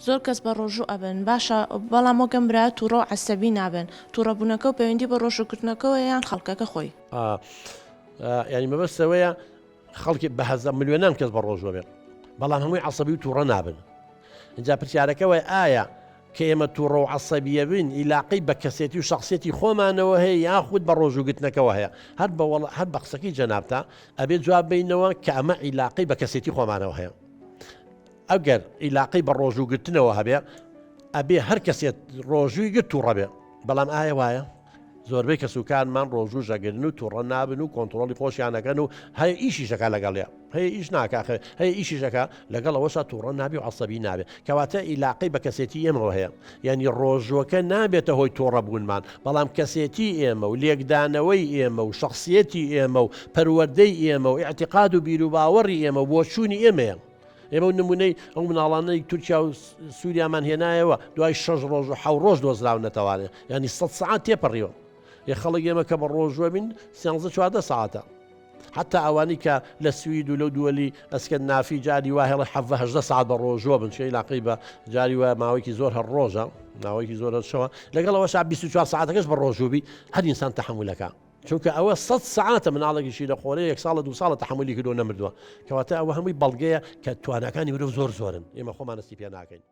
زۆر کەس بە ڕۆژوو ئەبن باشە بەڵام وەک ئەم برایە توڕە و عەسەبی نابن توڕەبوونەکە و پەیوەندی بە ڕۆژووکردنەکەوە یان خەڵکەکە خۆی؟ یانی مەبەست ئەوەیە خەڵکی بە هەزار ملیۆنان کەس بە ڕۆژوە بێت بەڵام هەمووی عەسەبی و توڕە نابن اینجا پرسیارەکە وای ئایا کە ئێمە توڕە و عەسەبیە بین ئیلاقەی بە کەسێتی و شخصیەتی خۆمانەوە هەیە یاخود بە ڕۆژووگرتنەکەوە هەیە هەر بە هەر بە قسەکەی جەنابتا ئەبێ جواب بینەوە کە ئەمە ئیلاقەی بە کەسێتی خۆمانەوە هەیە ئەگەر ئیلاقەی بە ڕۆژوو گرتنەوە هەبێ ئەبێ هەر کەسێت ڕۆژووی گرت تووڕە بێ بەڵام ئایا وایە؟ زۆربەی کەسوکارمان ڕۆژوو ژەگرن و تووڕە نابن و کۆنتترۆڵی خۆشیانەکەن و هەیە ئیشیشەکە لەگەڵیا هەیە ئیش ناکاخێ هەیە ئیشیشەکە لەگەڵ ئەوەشا تووڕە نابی و عسەبی نابێ کەواتە ئیلاقەی بە کەسێتی ئێمەوە هەیە یعنی ڕۆژوەکە نابێتە هۆی تووڕە بوونمان بەڵام کەسێتی ئێمە و لێکدانەوەی ئێمە و شخصیەتی ئێمە و پەروەردەی ئێمە و ئیعتیقاد و بیروباوەڕی ئێمە و بۆچوونی ئێمەیە ئێمە و نمونەی ئەو مناڵانەی تورکیا و سووریامان هێنایەوە دوای شەش ڕۆژ و حەو ڕۆژ دۆزراونەتەوانێ ینی سە سەعات تێپەڕیوە یە خەڵک ئێمە کە بە ڕۆژوە بین سیانزە 14 ساعتە حتا ئەوانی کە لە سوید و لەو دووەلی ئەسکەندنافی جاری وا هێڵی حەڤە هەژدە ساعت بە ڕۆژوە بن چێ لاقی بە جاری وایە ماوەیەکی زۆر هەر ڕۆژە ماوەیەکی زۆر هەر شەوە لەگەڵ ئەوەشا 24 ساعتەکەش بە ڕۆژوو بی هەر ئینسان تەحەمولەکە چونکە ئەوە سە سەعاتە مناڵێکی شیرە خۆرە یەک ساڵە دو ساڵە تەحەمولی کردو نەمردووە کەواتە ئەوە هەمووی بەڵگەیە کە تواناکانی مرۆڤ زۆر زۆرن ئێمە خۆمان هەستی پێ ناکەین.